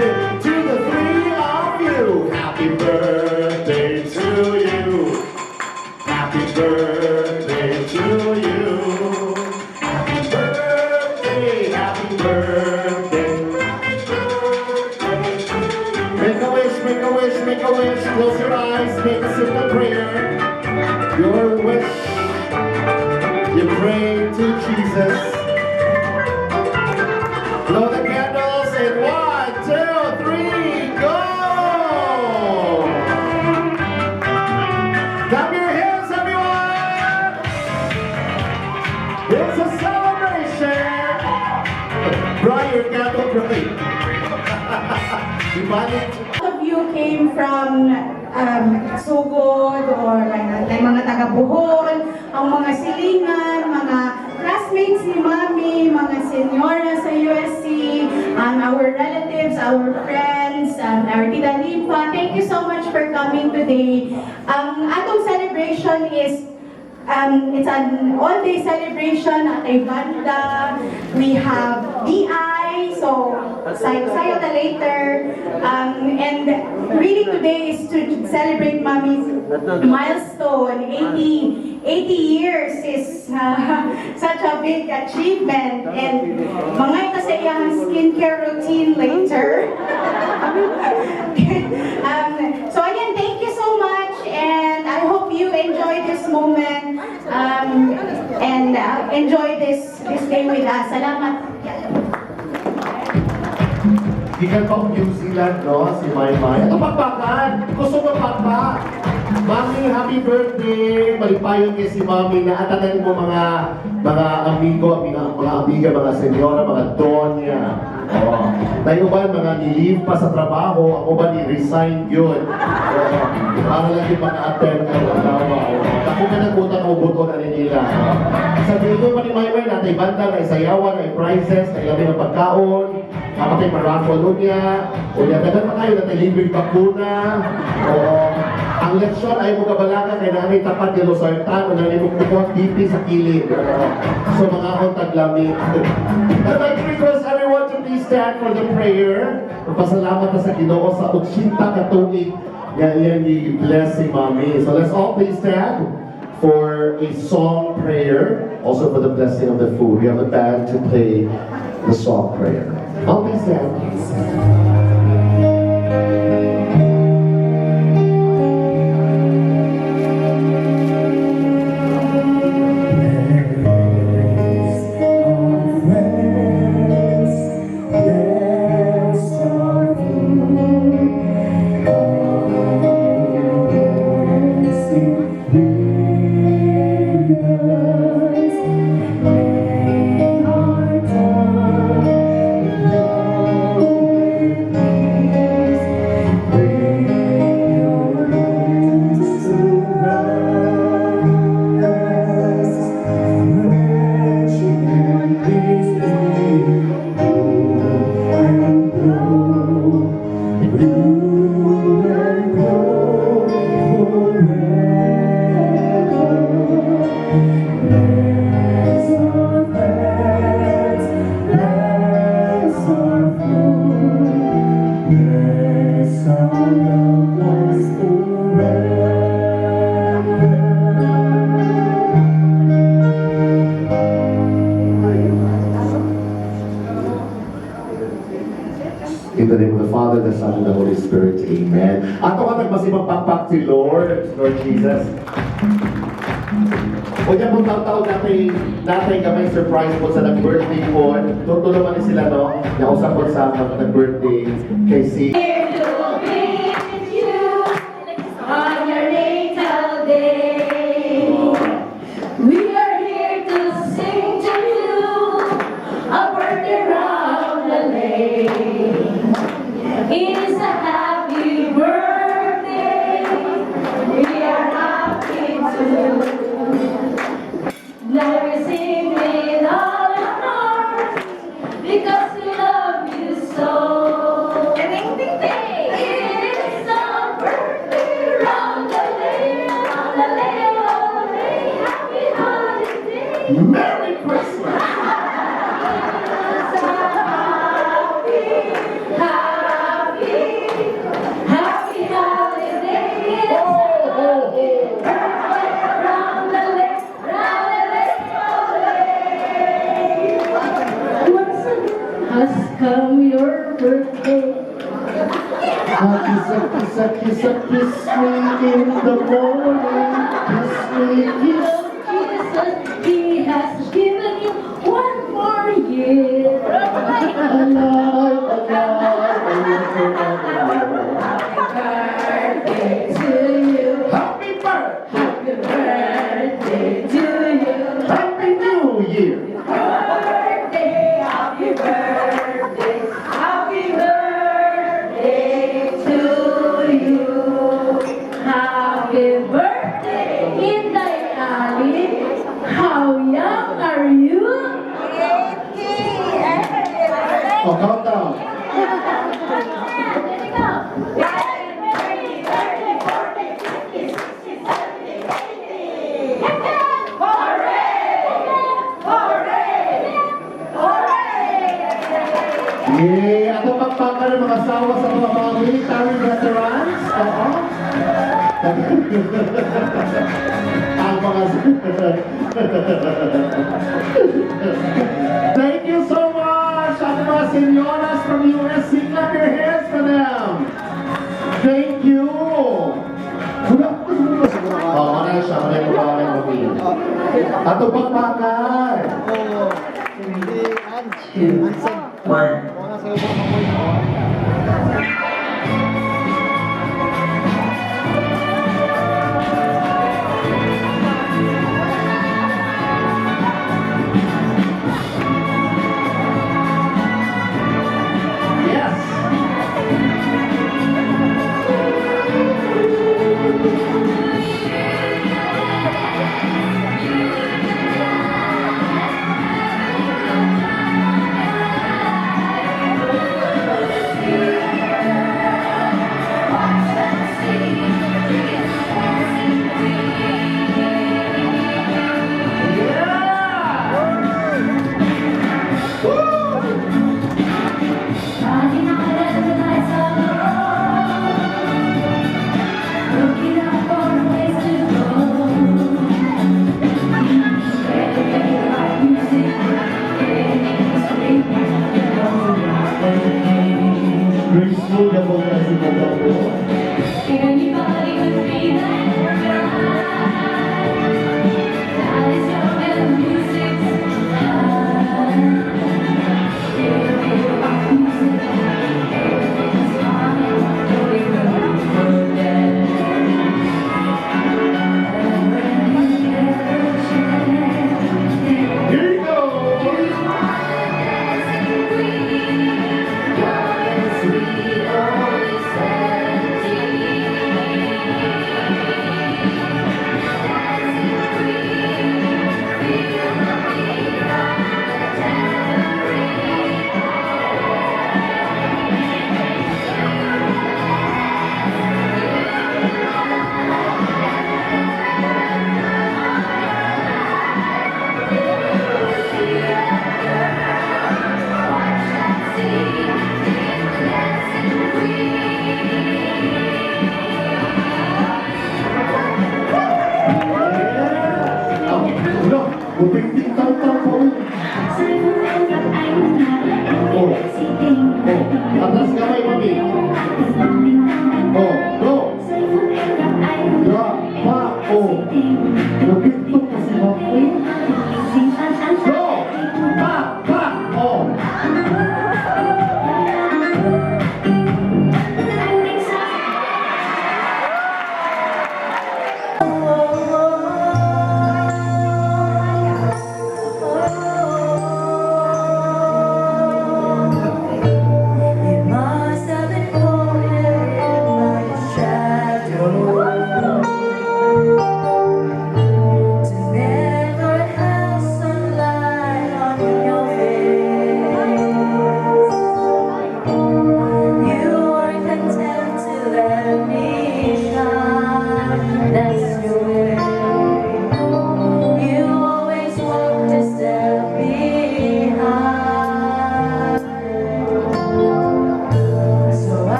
Birthday to the three of you. Happy birthday to you. Happy birthday to you. Happy birthday, happy birthday. Make a wish, make a wish, make a wish. Close your eyes, make a simple prayer. Your wish. You pray to Jesus. Blow the candles in one, two, three, go! Clap your hands, everyone! It's a celebration! Bri, your candle, Bri. Ibalik. Lot of you came from Sogod or like mga taga Bohol, ang mga silingan, mga classmates ni Mami, mga senyora sa USC, our relatives, our friends, our Tita Lipa. Thank you so much for coming today. Ang atong celebration is it's an all-day celebration at a banda. We have DI, so sayo ta later. And really today is to celebrate Mommy's milestone. 80 years is such a big achievement. And mga ito sa iyang skincare routine later. So again, thank you so much, and I hope you enjoy this moment and enjoy this day with us. Salamat. Gikan pa New Zealand, no? Si Maymay. Ito pakpakan! Gusto mo pakpak? Mami, happy birthday! Malipayon kay si Mami na atanan mo mga amigo, mga amiga, mga senyora, mga donya. Oh. Tayo ba mga ni-leave pa sa trabaho, ako ba ni-resign yun? Oh. Para lang yung maka-attend ng asawa. Oh. Ako ka nagutang o buto na nila. Oh. Sa video pa ni Maymay, natay banda, na isayawan, na prizes, na ilabi ng pagkaon, kapatay pa-raffle unya, unya, dagan pa kayo, natay libreng bakuna. Oo. Ang leksyon ay mo kabalaka kay naanay tapat ni Losartan o naanay mo kukuha BP sa kilid. Oo. So mga akong taglami. I'd like to request everyone to please stand for the prayer. Magpasalamat na sa Ginoo sa 80 ka tuig nga iyang i-bless si Mami. So let's all please stand for a song prayer, also for the blessing of the food. We have the band to play the song prayer. All please stand. Bless our friends, bless our food, blessing with us. May our time flow with peace. Bring your hands to us. Friendship and peace may and grow, bloom and grow forever. Bless our friends, bless our food, bless our loved ones forever. In the name of the Father, the Son, and the Holy Spirit. Amen. Ato ka nagmasibang pakpak si Lord, Lord Jesus. O yan po taon natay kamay surprise po sa nag-birthday po. Tutulungan ni sila, no? Nausap po sa mga nag-birthday kay si Here to greet you on your natal day. We are here to sing to you a birthday roundelay. It is a happy birthday. We are happy too. Now we sing with all our hearts because we love you so. Ding, ding, ding. It's a birthday roundelay, roundelay, roundelay, happy holiday. Merry Christmas! It's a happy, happy Kiss, kiss, kiss, kiss me in the morning. Kiss me, kiss. Jesus, He has given you one more year. Alive, alive, alive, alive. Birthday to you. Happy birthday! Happy birthday to you. Happy New Year! Birthday, happy birthday, happy birthday to you. Happy birthday, Inday Ali. How young are you? Oh, countdown. There you go. 10, 20, 30, 40, 50, 60, 70, 80. Hip, hip. Hooray! Hooray! Hooray! Yeah! Ato pakpakan ng mga asawa sa mga military veterans. Oo. Ang mga. Thank you so much! Ang mga senyoras from USC, clap your hands for them! Thank you! Oh, ano siya? Ano yung babae mo? Ato pakpakan! Two, one. Yes! Yeah! Woo! Lagi nakalala sa lights are low. Looking up for a place to go. Play music, sweet. Graceful na po na si Madam. Anybody could be that guy. That is your and music's high. Music, everything's fine. Don't even forget. And when you get a chance, Here you go! you are the dancing queen. You're the sweet only 17.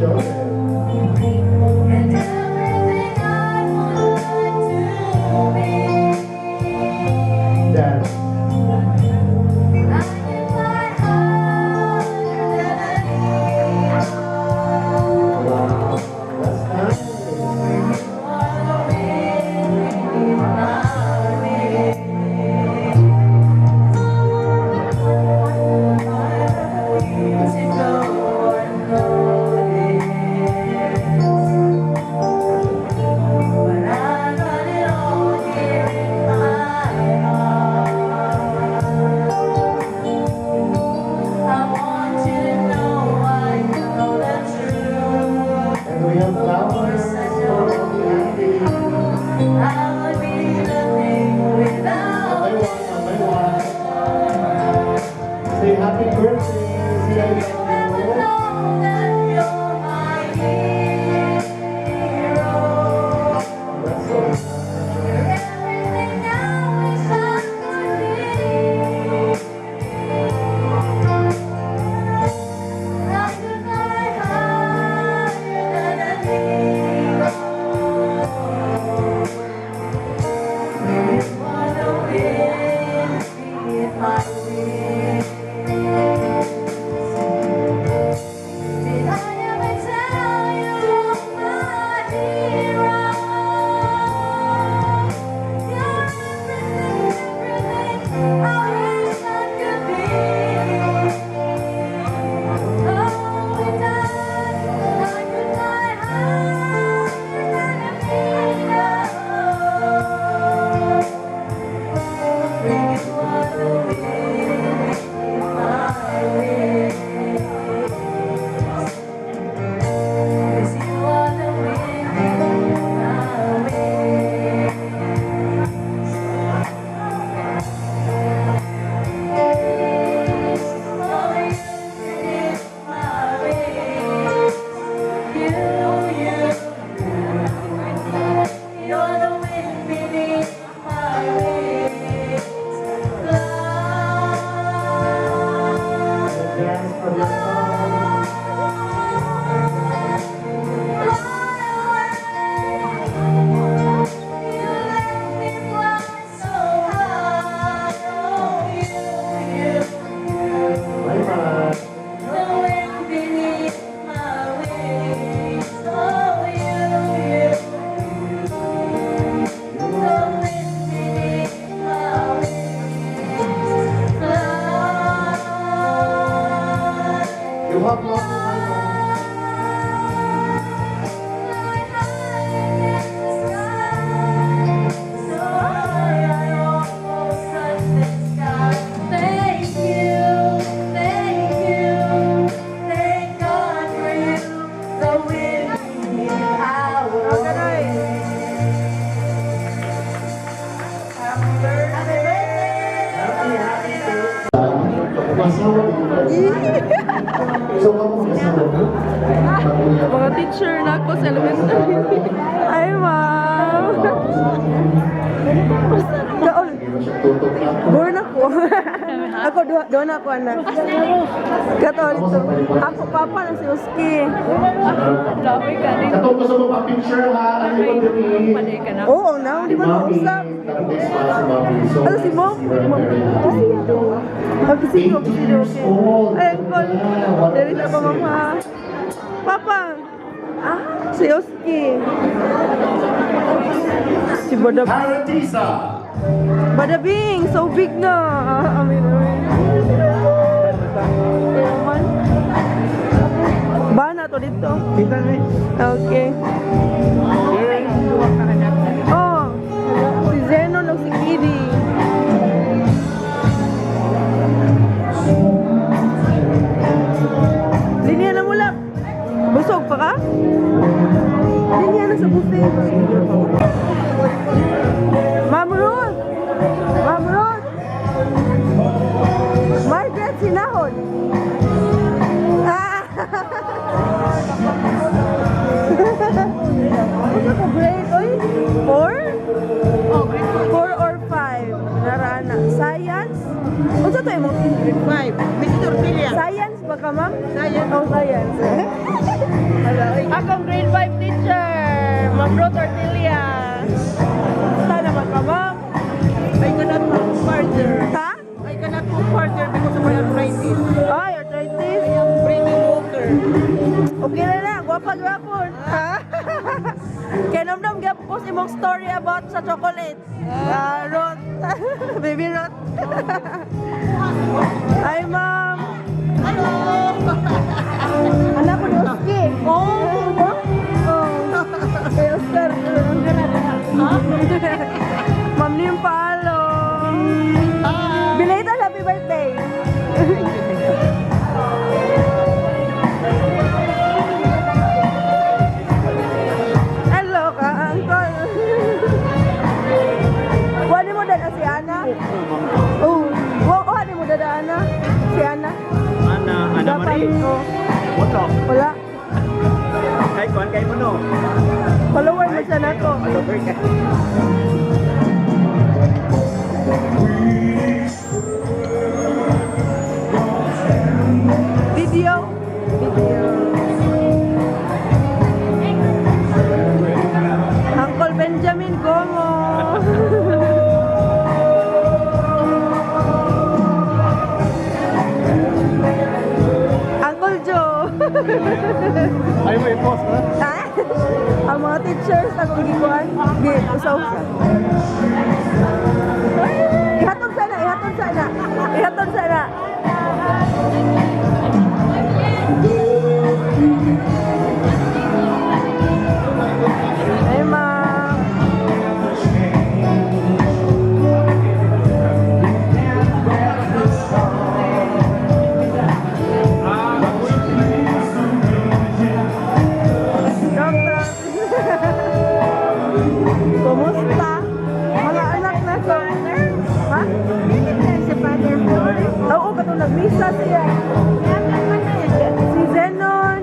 Show it. And everything I want to be. Dance. I can fly higher than an eagle. Wow. That's nice. You are the wind beneath my wings. To go unnoticed, but I got it all here in my heart. I want you to know I know the truth. And we have flowers for Mommy Andy. I would be nothing without One by one, one by one. Say happy birthday. Say I you. love Ever you. know that you're my hero. That's so nice. You're everything I wish I could be. I could fly higher than an eagle. You are the wind beneath my wings. Did I ever tell you you're my hero? You're everything, everything I wish I could be. Oh, and I could fly higher than an eagle. You are the wind beneath my wings. 'Cause you are the wind beneath my wings. Oh, you beneath my wings. You, you, you're the wind beneath my wings. Fly. Dance for your song. Fly away. You let me fly so high. Oh, you, Bye-bye. the wind beneath my wings. Oh, you, the wind beneath my wings. Fly. You have mommy, Mama. Fly high against the sky. So high I almost touch the sky. Thank you, thank God for you. The wind beneath our wings. Happy birthday! Happy, happy birthday. Masawa din ba? So, ako mag-asawa mo? Mga teacher na ako sa elementary. Ay, ma'am. Kaol. Tutok na. Born ako. Ako, duha, duha na ako, anak. Katol ito. Ako, papa na si Uski. Katong gusto mo pa-picture ha? Ano yung diri? Oo, na, hindi ba nausap? Next month si Mami. So, Ano si Mom? nice to see her. Very happy. Okay, sige, 80 sige, years okay. old. Ay, call. Yeah, what a Dali na pa, blessing. mama. Papa. Ah, si Oski. Si Bada, Paradisa! Badabing, so big na. Ah, amin, amin. Kaya man. Ba na to dito? Okay. Oh, si Zenon o si Kidi. Linya na mula. Busog pa ka? Linya na sa buffet. Ma'am Ruth! Ma'am Ruth! Margaret Sinahon! Ah! Ano ka grade? Oy, four? Oh, grade 4 or 5. Narana. Science? Unsa to imong Grade 5. Mrs. Ortilia. Science ba ka, ma'am? Science. Oh, science. Akong grade 5 teacher, Ma'am Ruth Ortilia. Sana naman ka, ma'am? I cannot move further. Ha? I cannot move further because of my arthritis. Ay, arthritis. I am bringing water. Okay na na, gwapa gwapon. Ha? Kaya namdam gyapon ko sa imong story about sa chocolate. Ah, Ruth. Baby Ruth. Ay, ma'am. Hello! Anak ko ni Oski. Oh, oh. Kay Oscar. Ma'am Nim Palo. Belated happy birthday. Hello ka, uncle. Wala mo dada si Ana? Oh, wala mo dada Ana? Si Ana? Ana, Ana Dapat, Marie. oh. Wala. Wala. Kay kuan kay mo no. Follower mo siya nako. Follower ka. Video. Video. Uncle Benjamin Gomo. Uncle Joe. Ay mo i-post ha? Ah, ang mga teachers akong gikuan, gi usaw-usa. Ihatod sana, ihatod sana. Ihatod sana. Ay, ma'am. Doctor. Kumusta? Mga anak na ko. Ha? Si Father Flores. Oo, katong nagmisa siya. Si Zenon,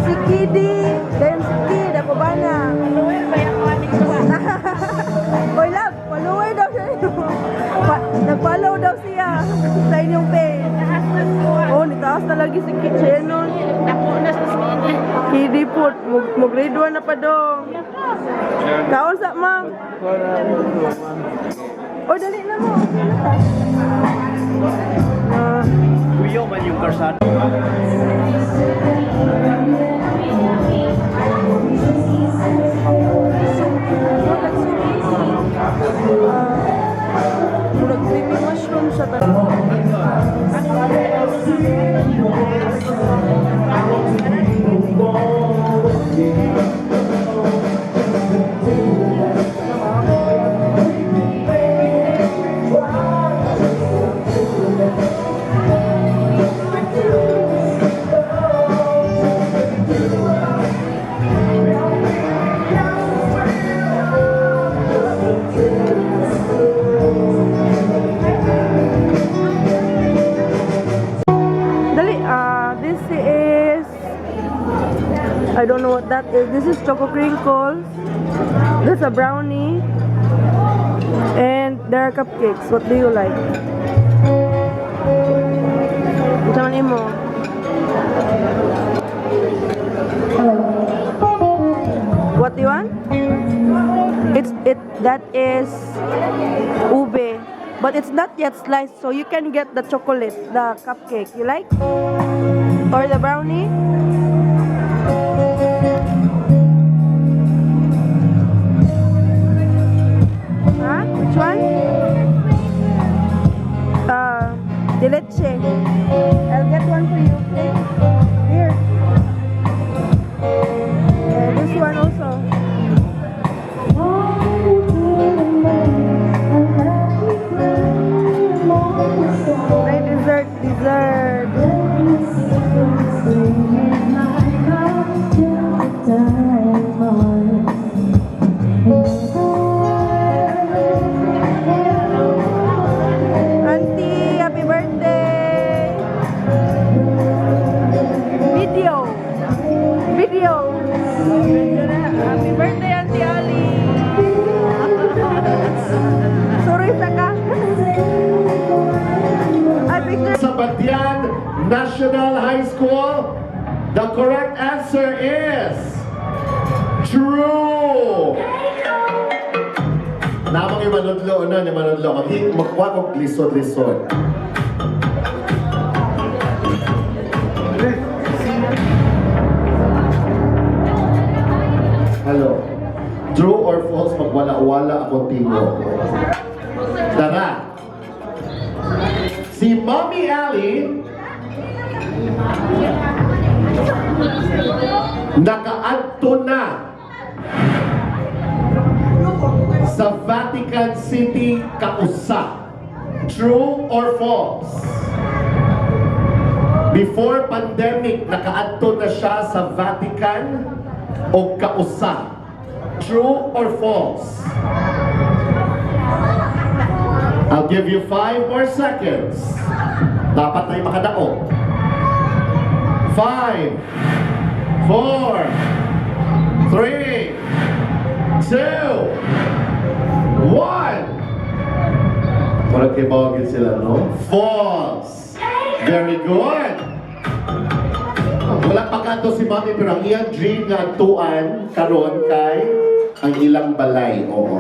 si Kidi, dayon si Kid, ako ba na? Follower ba yung mga Oy, love, follower daw siya. Nag-follow daw siya sa inyong page. Oh, nitaas na lagi si Kid Zenon. Dako na sa skin. Kidi po, mo grade 1 na pa dong. Kaon sa ma'am. Oy, dali na mo. Okay na ta. Ah, Kuyo man yung karsada. Murag creamy mushroom siya ta. Dali, ah, this is, I don't know what that is. This is choco crinkles. That's a brownie. And there are cupcakes. What do you like? Unsa man imo? What do you want? It's it that is ube, but it's not yet sliced, so you can get the chocolate, the cupcake. You like? Or the brownie? Huh? Which one? De leche. I'll get one for you, okay? Here. This one also. May dessert, dessert. Auntie, happy birthday! Video! Video! Happy birthday, Auntie Ali! Sorry, saka. Ay, picture. Sa Badian, National High School. The correct answer is true. Namang yung manudlo, ano, yung manudlo. Magkuha kong lisod-lisod. Hello. True or false, magwala-wala akong tingo. Tara. Si Mommy Ali nakaadto na sa Vatican City kausa. True or false? Before pandemic, nakaadto na siya sa Vatican o kausa. True or false? I'll give you 5 more seconds. Dapat tayo makadaog. Five, four, three, two, one. Murag kay bawagin sila, no? False. Very good. Wala pa kato si Mami, pero ang iyang dream nga tuan karon kay ang ilang balay. Oo.